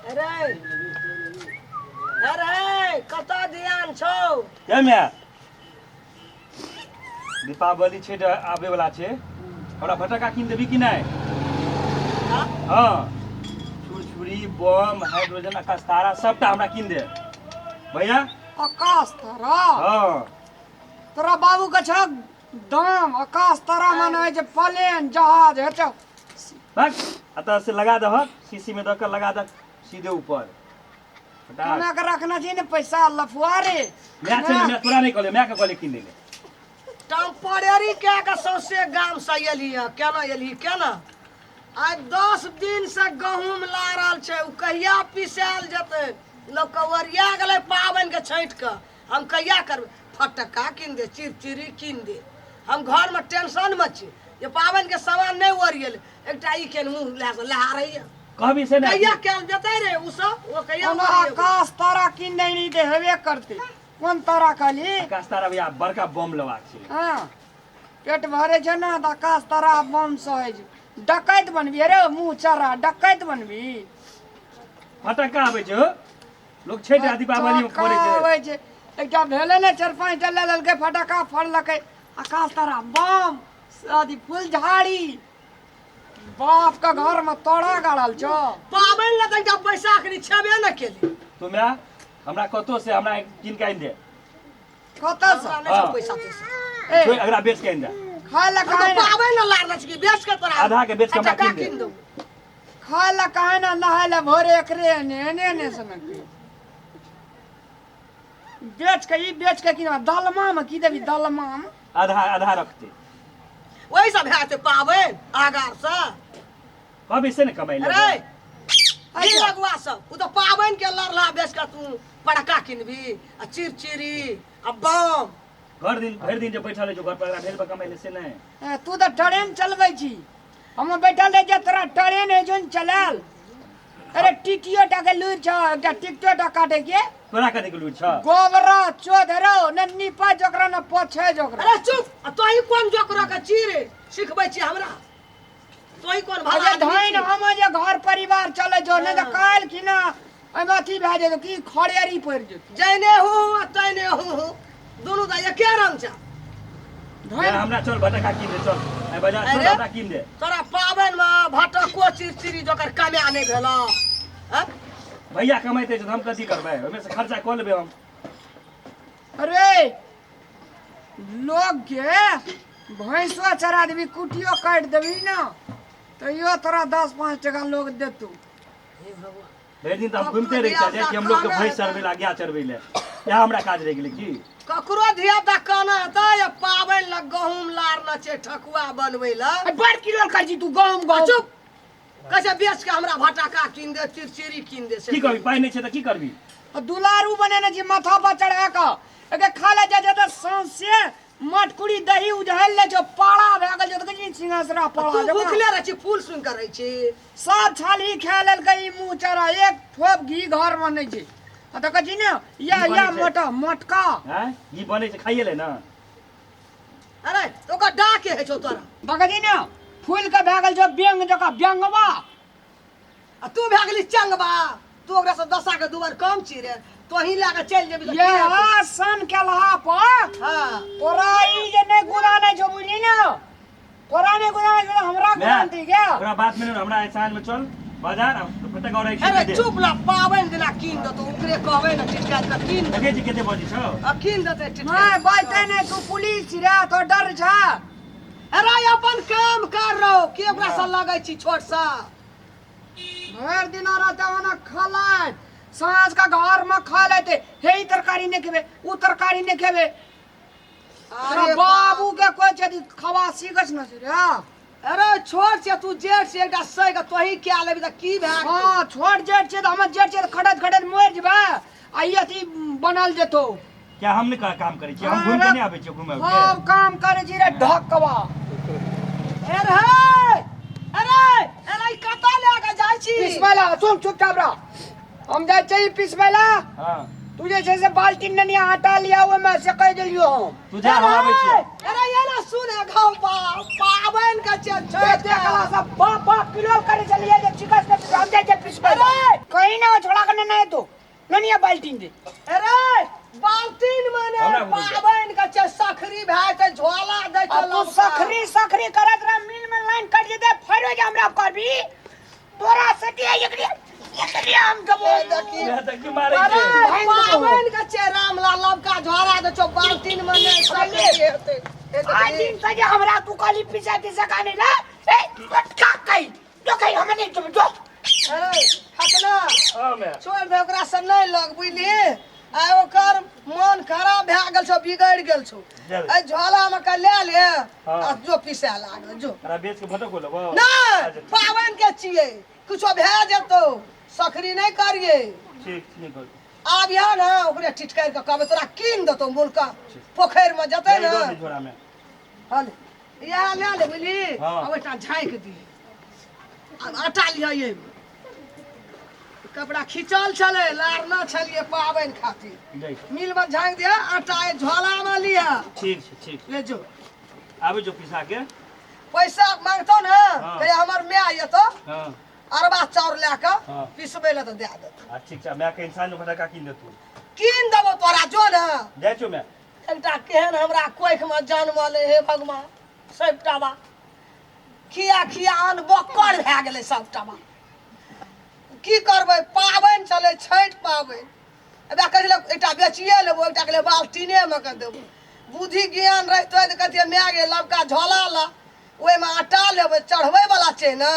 अरे अरे कतऽ ध्यान छौ? ये माय, दीपावली छै आबे वाला छै, हमरा फटक्का कीन देबी कि नहि? हाँ, छुरछुरी, बम, हाइड्रोजन, आकाश तारा सबटा हमरा कीन दे भैया। आकाश तारा? हाँ। तोरा बाबू के छ दाम आकाश तारा माने होइ छै प्लेन जहाज हे छौ। बस एतऽ से लगा दहक, शीशी में दऽ कऽ लगा दहक सीधे ऊपर। कमा के रखना चाहिए ने पैसा लफुआ रे। मैं छै ने, मैं तोरा नहीं कहले, मैं के कहले कीन देले। टेम्परेरी कए के सौंसे गाम से एलही हँ, केना एलही केना? आइ 10 दिन से गहूम लारल छै, ओ कहिया पिसायल जेतै? लोक के ओरिया गेलै पाबनि के छठि के। हम कहिया करबै? फटक्का कीन दे, चिरचिरी कीन दे। हम घर में टेंशन में छी जे पाबनि के सामान नहि ओरियेलै। एकटा ई केन मुँह लए कऽ लहारैया। कहबी से नहि कहिया कयल जेतै रे ओ सब? ओ कहिया ओना ओरियेबै? आकाश तारा कीन दै नहि तऽ हेबे करतै। कोन तारा कहली? आकाश तारा भैया, बड़का बम लेबाक छै। हाँ, पेट भरे छै ने तऽ आकाश तारा बम से होइ छै। डकैत बनबी रे मुँह चरा, डकैत बनबी। फटक्का आबै छै हो, लोग छठि आ दीपावली में फोड़ै छै। आबै छै। एकटा भेलै ने, चारि पाँच टा लए लेलकै फटक्का, फोड़लकै आकाश तारा बम अथी फूलझाड़ी। बाप के घर में तोड़ा गाड़ल छौ। पाबनि लए तऽ एकटा पैसा अखनी छेबे ने केली। तू माय हमरा कतौ से हमरा कीन के आनि दे। कतऽ से? हमरा नहि छौ हाँ। पैसा तैसा। ए, छोड़, एकरा बेच के आनि दे। खाय लए हम तऽ काहे ना? पाबनि लए लारने छी, बेच के तोरा आधा के बेच के हमरा टका कीन दे। कीन दौ। खाय लए काहे ना नहाय लए भोरे एकरे एने एने एने सनक के। बेच के ई बेच के की दलमा में की देबी दलमा में? आधा आधा रखते। वही सब है ते पाबनि आगार से। कभी से ने कमाई ले। अरे की लगुआ सब उ तो पाबनि के लड़ला बेच के तू पड़का किनबी आ चिरचिरी आ बम। भरि दिन भरि दिन जे बैठल है जो घर पर ढेर पर कमाई ले से नहीं। ए, तू तो ट्रेन चलबै छी, हम बैठल रहे जे तोरा ट्रेन है जोन चलाल। अरे टिटियो टा के लूर छ, एकटा टिकटो टा काटे के। तोरा कथी के लूर छ? गोबरा चोद रो न नीपा जोकरा न पोछे जोकरा। अरे चुप, आ तोही कोन जोकरा के छी रे सिखबै छी हमरा? तोही कोन भला अरे आदमी धइन छी? हम जे घर परिवार चले जो, नहीं तो हाँ। काल की ना एमे अथी भए जेतो की खड़ेरी पड़ जेतो। जैने हूँ हूँ आ तैने हूँ हूँ, दुनू तऽ एके रंग छ। धइन हमरा चल भटका कीन दे, चल आइ बाजार चल, अरे? हमरा कीन दे। तोरा पाबनि में भटको चिरचिरी जोकर कमाय नहि भेल हँ? भैया कमाइते छै तऽ हम कथी करबै? ओहिमे से खर्चा कऽ लेबै हम। अरे लोग के भैंसो चरा देबी, कुटियो काटि देबी ना तैयो तोरा 10-5 टका लोग देतौ। हे भगवान। भरि दिन तऽ हम घुमिते रहै छियै, जाइ छी हम लोकके भैंस चरबै लए, गाय चरबै लए, इएह हमरा काज रहि गेलै की? ककरो धिया पुता काना हेतै या पाबनि लए गहूम लारना छै ठकुआ बनबै लए। अरे बड़ किलो करै छी तू गहूम गहूम। चुप, कहै छै बेच के हमरा भटका कीन दे, चिरचिरी कीन दे। से की करबी? पाइ नहि छै तऽ की करबी? आ दुलारू बनेने छी माथा पर चढ़ा कऽ, एके खा ले जाइ छै तऽ सौंसे मटकुरी दही उझालि लै छौ, पाड़ा भए गेल छौ तऽ कहै छी सिंहेश्वरा पाड़ा तू जकाँ। भुखले रहै छी, फूल सुनि कऽ रहै छी। सब छाली खा लेलकै ई मुँह चढ़ा, एक ठोप घी घर में नहि छै। आ तऽ कहै छी ने या घी या बनै छै। मोटा मोटका। आँय, घी बनै छै, खाइए ले ने। अरे ओकर डाह के होइ छौ तोरा? तऽ कहै छी ने फूल के भए गेल छौ व्यंग जकाँ व्यंगवा। आ तू भए गेली चंगबा, तू ओकरा से दशा के दुबर कम छी रे, तोही लए के चलि जेबी तऽ की ये हेतौ? सन केलहा पर हाँ। तोरा ई जे नहि गुना नहि छौ बुझली ने, तोरा नहि गुना नहि छौ हमरा गुना दी गे। ओकरा बात में हमरा साँझ में चल बाजार आ फटक और एक अरे दे। चुप ला, पाबनि दिना कीन देतौ, ओकरे कहबै ने टिटका के कीन देतौ। देखै छी कते बजै छौ? आ कीन देतै टिटका। नहि बाजतै नहि, तू पुलिस छी रे, तो डर छ। अरे अपन काम कर रहो, के ओकरा से लगै छी छोट सा? भरि दिना रहते ओना खलाइत, साँझ का घर में खा लेते, हे ई तरकारी नहीं खेबे, ऊ तरकारी नहीं खेबे। अरे बाबू के कोई यदि खवासी गछ न रे। अरे छोट छै तू, जेठ छै, एकटा सही के तोही क्या लेबी तऽ की भए गेलौ? हाँ, छोट जेठ छै तऽ हमर जेठ छै तऽ खटैत खटैत मरि जेबै आ ई अथी बनल जेतौ। क्या हम नहि काम करै छियै? हम घुमि के नहि आबै छियै घुमै के? सब काम करै छी रे ढकवा। अरे हे, अरे अरे ई कतऽ लए के जाइ छी? पिसबै ला, सुन चुपचाप रह, हम जाइ छियै पिसबै ला। हाँ। तू जे छै से बाल्टीन ननिया आटा लिया ओहिमे से कहि देलियो हम। तू जा, हम आबै छियै। अरे ये ना सुन घाव पाबनि के छै छठि के। देखला सब बाप बाप किलो करे चलिए जे चिकस के हम जाय छै पिसबै। अरे! कहीं ना छोड़ा के नहीं तो ननिया बाल्टीन दे। अरे बाल्टीन माने हमरा बुझल। पाबनि के छै, सखरी भए छै, झोला दै छै अब तू लबका। सखरी सखरी करत रह, मिल में लाइन कट जेते फेरो जे हमरा करबी तोरा से दिया एकरी एकरी हम देबो। ए, देखी। इएह देखी मारै अरे छै। भांगि देबो। पाबनि के छै, रामलाल लबका झोरा दै छौ बाल्टीन में, नहि सखरी हेतै। ए, देखी। आज दिन से जे हमरा तू कहली पीछे पीछे काने ला ए पटका कई जो कई हम नहीं देबो जो। अरे हकना हाँ मैं। छोड़ दे ओकरा से नहीं लग, बुझली? आ ओकर मन खराब भए गेल छौ, बिगड़ि गेल छौ। जा। एहि झोला मे के लए ले हाँ। आ जो पीसे लागल जो। तोरा बेच के भटक लेबो। नहि अच्छा, ठीक। पाबनि के छियै, किछो भए जेतौ, सखरी नहि करियै। ठीक नहीं कर। आब यह ने ओकरे टिटकारि के कहबै तोरा कीन देतौ, मुलका पोखरि मे जेतै नहीं, ने। दऽ दे झोरा में। हँ ले। इएह लए ले, बुझली? हाँ। आ ओहिठाम झाँकि दियै। आब आटा लिअ, एहिमे कपड़ा खींचल छलै, लारना छलियै पाबनि खातिर। जाइ छी। मिल में झाँकि दिअ आटा, एहि झोलामे लिअ। ठीक छै, ठीक छै। ले जो। आबै छौ पिसा के। पैसा मांगतौ ने? हाँ। कहिया हमर माय एतौ हाँ। अरबा चाउर लए कऽ हाँ। पिसबै लए तऽ दए देतौ। आ ठीक छै, माय के इंसान फटका कीन देतौ। कीन देबौ तोरा, जो ने। जाइ छौ माय। एकटा केहन हमरा कोखिमे जनमल, हे भगवान, सबटा बा खिया खिया अन्न बक्कर भए गेलै सबटा बा। की करबै? पाबनि छलै छठि पाबनि। एकरा कहै छलै एकटा बेचिए लेबो, एकटा कहलै बाल्टीनेमे के देबो। बुद्धि ज्ञान रहितै तऽ कहतियै माय गे लबका झोला ला, ओहिमे आटा लेबै, चढ़बै वाला छै ने।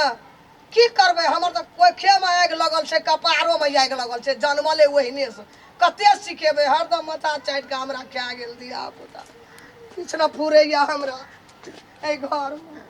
की करबै, हमर तऽ कोखेमे आगि लगल छै, कपारोमे आगि लगल छै, जनमले ओहिनेसँ। कते सिखेबै? हरदम माथा चाटि कऽ हमरा खा गेल धिया पुता। किछु ने फुरैया हमरा एहि घरमे।